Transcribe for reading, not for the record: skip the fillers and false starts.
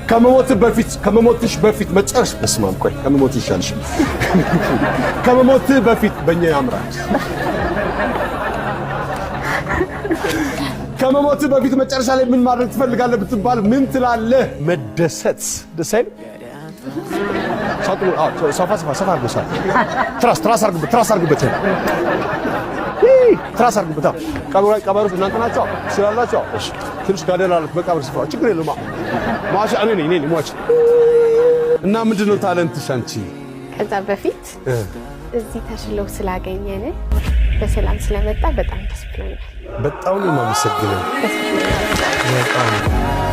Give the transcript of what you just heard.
ከመሞት በፊት፣ ከመሞትሽ በፊት መጨረሻ፣ በስመ አብ፣ ቆይ፣ ከመሞት ይሻልሽ፣ ከመሞት በፊት በእኛ ያምራል። ከመሞት በፊት መጨረሻ ላይ ምን ማድረግ ትፈልጋለህ ብትባል ምን ትላለህ? መደሰት። ደስ አይልም? ሳጥኑ፣ አዎ፣ ሰፋ ሰፋ ሰፋ አድርጎ ትራስ ትራስ አድርጉበት፣ ትራስ አድርጉበት፣ ትራስ አድርጉበት። ቀብሩ ላይ ቀበሩት እናንተ ናቸው ትችላላችሁ። እሺ፣ ትንሽ ጋደል አለት መቃብር ስፍራ ችግር የለውም። ሟች እኔ ነኝ፣ እኔ ነኝ ሟች። እና ምንድን ነው talent ሽ አንቺ? ከዛ በፊት እዚህ ተሽሎ ስላገኘን፣ በሰላም ስለመጣ በጣም ደስ ብሎኛል። በጣም ነው የማመሰግነው። ደስ ብሎኛል። በጣም።